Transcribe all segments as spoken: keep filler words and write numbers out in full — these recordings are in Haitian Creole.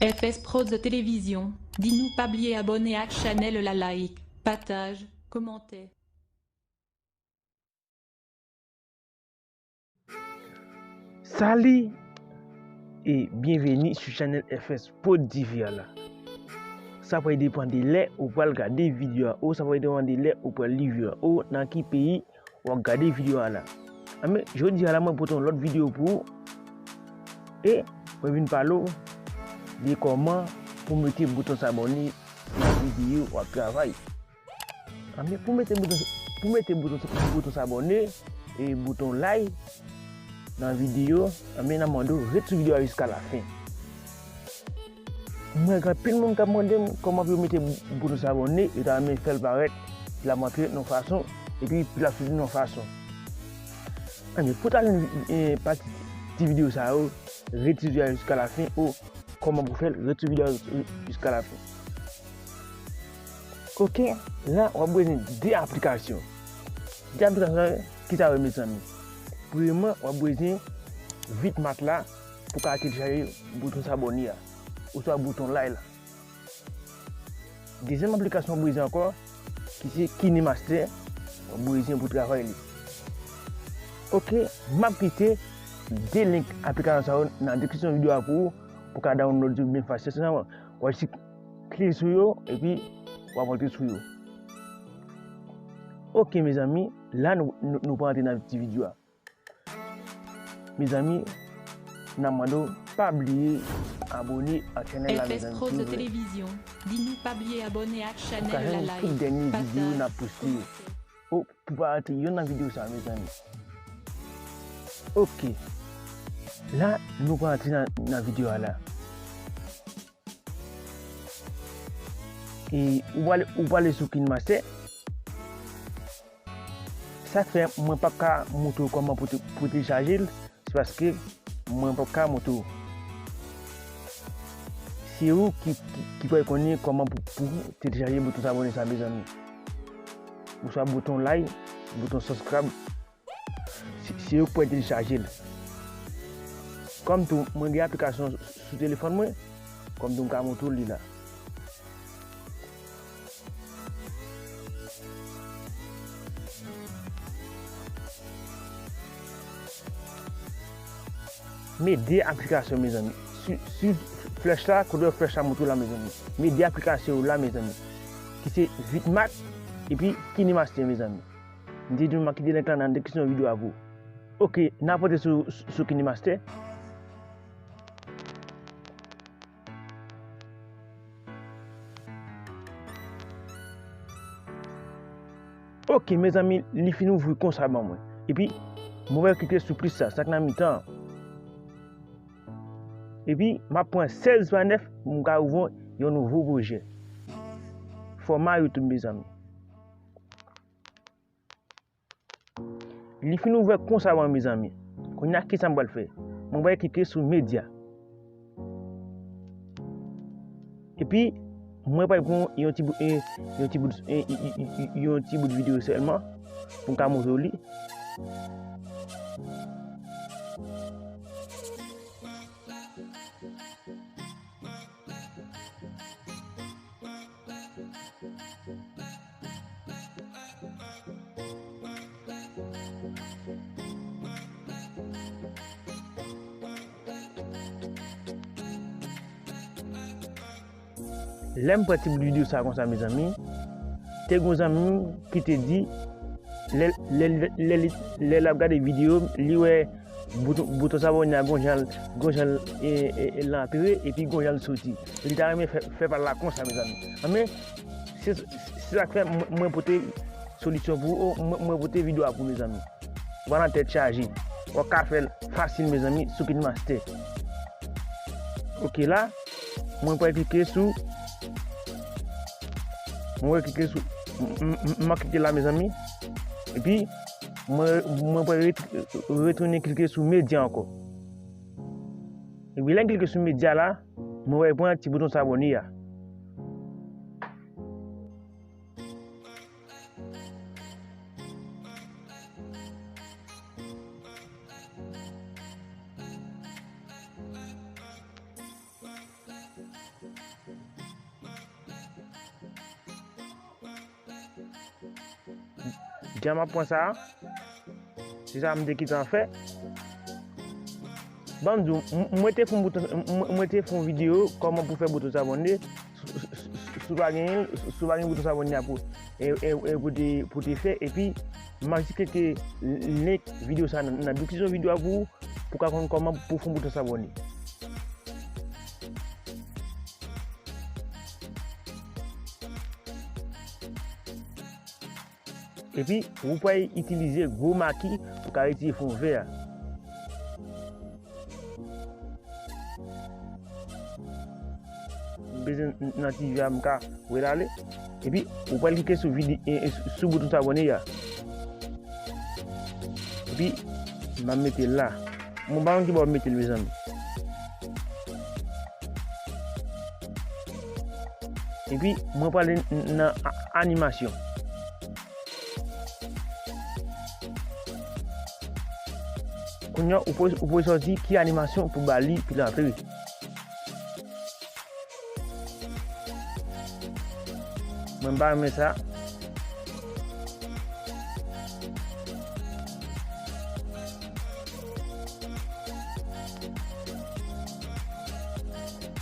F S Prod Télévision, di nou pa bliye abòne ak chanèl la, like, pataj, kòmantè. Salut et bienvenue sur chanèl F S Prod T V a la. Sa pral depann de lè ou pral gade videyo a, ou sa pral depann de lè ou pral li videyo a, ou nan ki peyi w ap gade videyo a la. Anben, jodi a la, mwen pote yon lòt videyo pou ou. E mwen vin pale w de kòman pou mete bouton sabòne nan videyo w ap travay. Anben, pou mete bouton, pou mete bouton, bouton sabòne e bouton like nan videyo, anben, n a mande w ret sou videyo a jiska lafen. Mwen gen anpil moun k ap mande m kòman pou yo mete bouton sabòne, yo ta renmen fè l parèt, pou l ap antre nan fason, epi pou l ap soti nan fason. Anben, pou w ta jwenn, eh, pati ti videyo sa yo, ret sou videyo a jiska lafen, ou kòman pou fè l, ret sou videyo a jiska lafen. Oke, la, w ap bezwen de aplikasyon. De aplikasyon sa yo, ki sa yo, mezanmi? Premyèman, w ap bezwen Vite Max la, pou ka telechaje bouton sabòne a, oswa bouton like la. Dezyèm aplikasyon w bezwen ankò, ki se KineMaster, w bezwen pou travay li. Oke, m ap kite de link aplikasyon sa yo nan deskripsyon videyo a pou ou, pou ka download yo byen fasil. Se sèlman w ap jis klike sou yo, epi w ap antre sou yo. Oke, mezanmi, la nou, nou, nou pral antre nan ti videyo a. Mezanmi, n ap mande w pa bliye abòne ak chanèl la, F S mezanmi, Prod silvouplè. Télévision, di nou pa bliye abòne ak chanèl la, like, pataj, kòmantè. Pou ka jwenn tout dènye videyo n ap poste yo. O, pou pa rate yonn nan videyo sa, mezanmi. Oke. La, nou pral antre nan, nan videyo a la. E ou prale, ou prale sou KineMaster. Sa k fè mwen p ap ka montre w kòman pou te, pou telechaje l, se paske mwen p ap ka montre w. Se ou ki, ki, ki pral konnen kòman pou, pou telechaje bouton sabòne sa, mezanmi. Oswa bouton like, bouton subscribe. Se, se ou k pral telechaje l. Kòm tou, mwen gen aplikasyon sou telefòn mwen, kòm tou m ka montre w li la. Men de aplikasyon, mezanmi. Swiv, swiv flèch la, kote flèch la montre w la, mezanmi. Men de aplikasyon yo la, mezanmi. Ki se Vite Max epi KineMaster, mezanmi. M te di w m ap kite link la nan deskripsyon videyo a pou ou. Oke, n ap antre sou, sou KineMaster. Oke, mezanmi, li fin ouvri konsa ban mwen. Epi, mwen pral klike sou plis sa, sa k nan mitan an. Epi, m ap pran sèz pa nèf pou m ka ouvri yon nouvo pwojè. Fòma YouTube, mezanmi. Li fin ouvè konsa ban mwen, mezanmi. Kounye a, kisa m pral fè? Mwen pral klike sou medya. Epi, mwen pral pran yon ti bout, eh, yon ti bout, eh, y-, y-, y-, y-, yon ti bout videyo sèlman pou m ka montre w li. Lè m pran ti bout videyo sa konsa, mezanmi, te gen yon zanmi m ki te di, lè, lè, lè, lè, lè l ap gade videyo m, li wè bouton, bouton sabòne a gon jan l, gon jan l, e, e, e, l antre, epi gon jan l soti. Li ta renmen fè, fè pa l la konsa, mezanmi. Anben, se, se sa k fè mwen, mwen pote solisyon pou ou, mwen, mwen pote videyo a pou ou, mezanmi. Ou pa nan tèt chaje. Ou ka fè l fasil, mezanmi, sou KineMaster. Oke, la, mwen pral klike sou, mwen pral klike sou, m, m, m, m ap klike la, mezanmi. Epi, mwen, mwen pral ret-, retounen klike sou medya ankò. Epi, lè m klike sou medya la, mwen pral pran ti bouton sabòne a. Jan m ap pran sa a, se sa m te gentan fè. Ban m di w, m- mwen te fè yon bouton, m- mwen te fè yon videyo kòman pou fè bouton s'abonner. Si w pa gen, si w pa gen bouton s'abonner a pou, e, e, e pou te, pou te fè, epi m ap jis klike link videyo sa nan, nan description videyo a pou, pou w ka konn kòman pou fè yon bouton s'abonner. Epi, ou pral itilize gwo maki pou ka retire fon vè a. M bezwen n- nan ti vè a, m ka rale ale. Epi, ou pral klike sou vide, e, e, sou bouton s'abonner a. Epi, m ap mete l la. Mwen pa konn ki bò m mete l, mezanmi. Epi, mwen prale n- nan a- animasyon. Kounye a, ou pou, ou pou chwazi ki animasyon pou ba li pou l antre. Mwen pa renmen sa.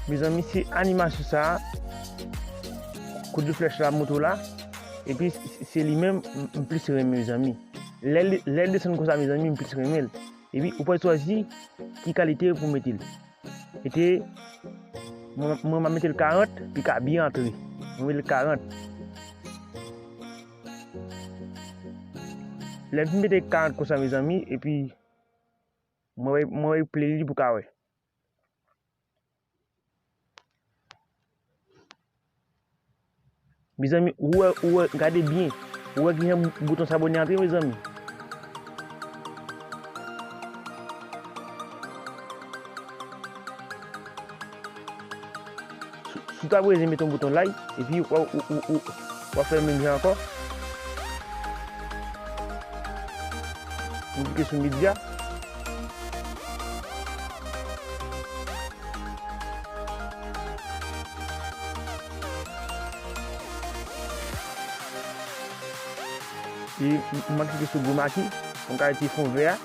Mezanmi, se animasyon sa a, kout de flèch la montre w la, epi se, se li menm m- m plis renmen, mezanmi. Lè l, lè l desann konsa, mezanmi, m plis renmen l. Epi, ou pral chwazi ki kalite pou mete l. Mete, mwen, mwen, m ap mete l karant, pou l ka byen antre. Mwen mete l karant. Lè m fin mete karant konsa, mezanmi, epi mwen wè, mwen wè play li pou ka wè. Mezanmi, ou wè, ou wè, gade byen. Ou wè kijan bouton s'abonner antre, mezanmi. Si, si w ta bezwen mete yon bouton like, epi w, w, w, w, w ap fè menm jan ankò. M klike sou medya. E m, m ap klike sou gwo maki pou m ka retire fon vè a.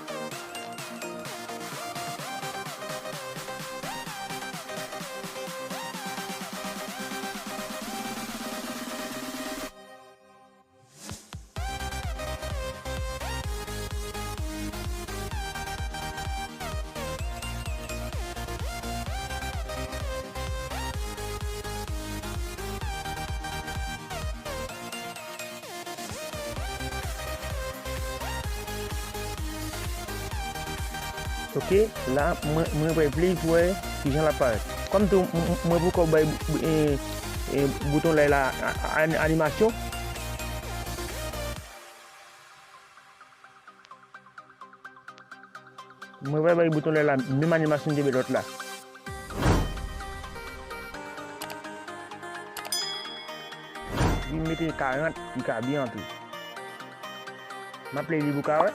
Ok, la, mwen, mwen pral play pou wè kijan l ap parèt. Kòm tou, m- m- mwen poko bay, e, e, bouton like la a- a- animasyon. Mwen pral bay bouton like la menm animasyon m te bay lòt la. Li mete karant, li ka byen antre. M ap play li pou ka wè.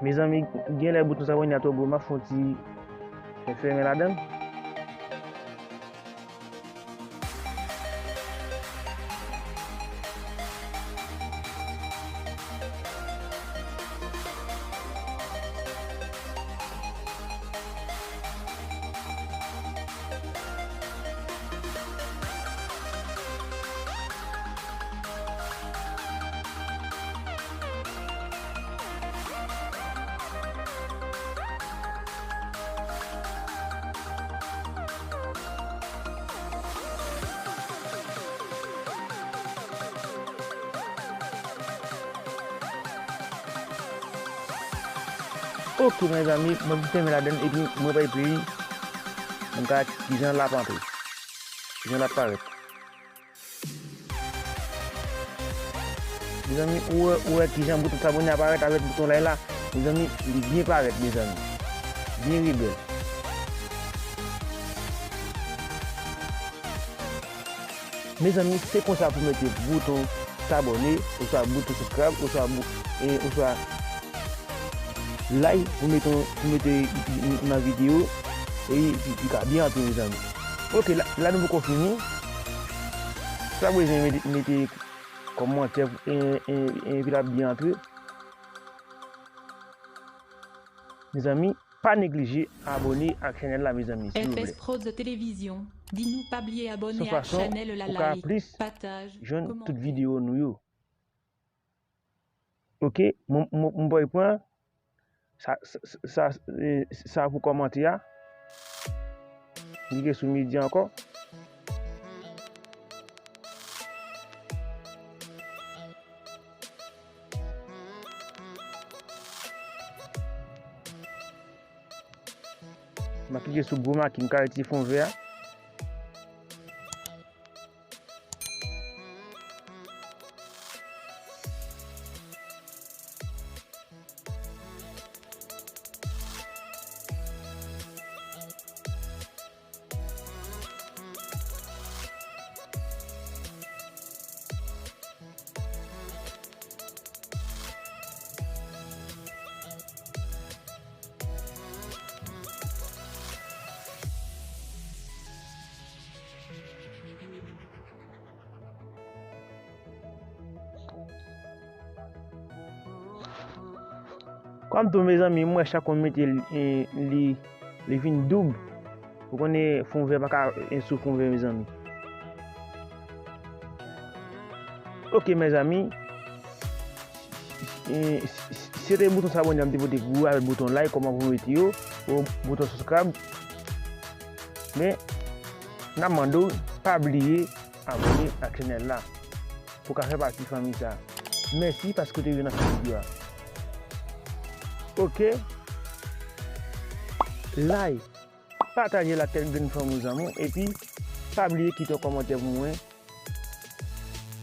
Mezanmi, genlè bouton sa mwen a twò gwo, m ap fè yon ti fèmen ladan l. Ok, mezanmi, mwen pou fèmen ladann epi mwen pral peye. Mwen ka kijan l ap antre. Kijan l ap parèt. Mezanmi, ou wè, ou wè kijan bouton sabone a parèt avèk bouton like la? Mezanmi, li byen parèt, mezanmi. Byen rebèl. Mezanmi, se konsa pou mete bouton sabone, oswa bouton subscribe, oswa bou-, e, oswa like pou mete, pou mete nan videyo, e li, li ka byen antre, mezanmi. Ok, la, la nou poko fini. Sa bezwen mete, mete kòmantè, e, e, e, epi l ap byen antre. Mezanmi, pa neglije abone ak chanèl la, mezanmi, silvouplè. F S Prod Télévision, di nou pa bliye abone ak chanèl la, like, pataj, kòmante. Yon fason pou ka plis jwenn tout videyo nou yo. Ok, mwen, mwen, mwen pral pran sa, sa, sa, sa, e, sa pou kòmante a. Klike sou medya ankò. M a klike sou gwo make m ka retire fon vè a. Kòm tou, mezanmi, m wè chak moun mete li, li, li vin doub. Ou konnen fon vè pa ka, e, sou fon vè, mezanmi. Ok, mezanmi. E, si, si, si se te bouton sabone a m te pote pou ou, avèk bouton like, kòman pou mete yo, ou bouton subscribe. Men, n ap mande w, pa bliye abone ak chanèl la pou w ka fè pati fanmi sa. Mèsi paske w te rive nan fen videyo a. Ok. Like, pataje l ak kèk grenn fanmi w, zanmi w, epi pa bliye kite yon kòmantè pou mwen,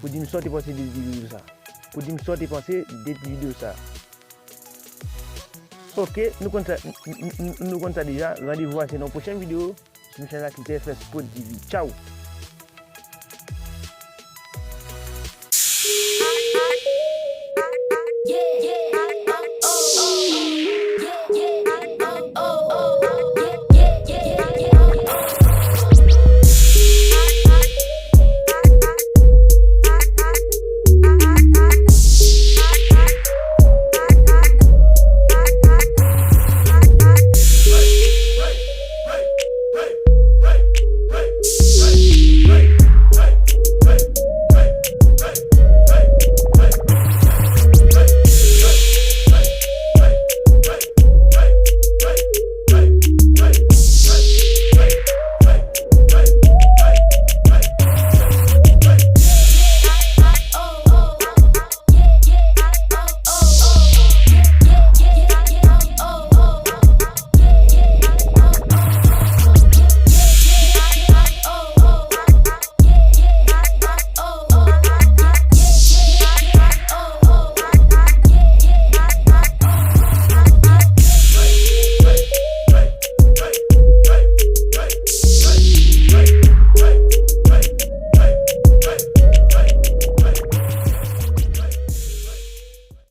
pou di m sa w te panse de videyo sa. Pou di m sa w te panse de videyo sa. Ok, nou konn sa, n-, n-, n-, nou konn sa deja. Randevou a se nan pwochèn videyo. Sou chanèl la ki se F S Prod T V. Tchaw!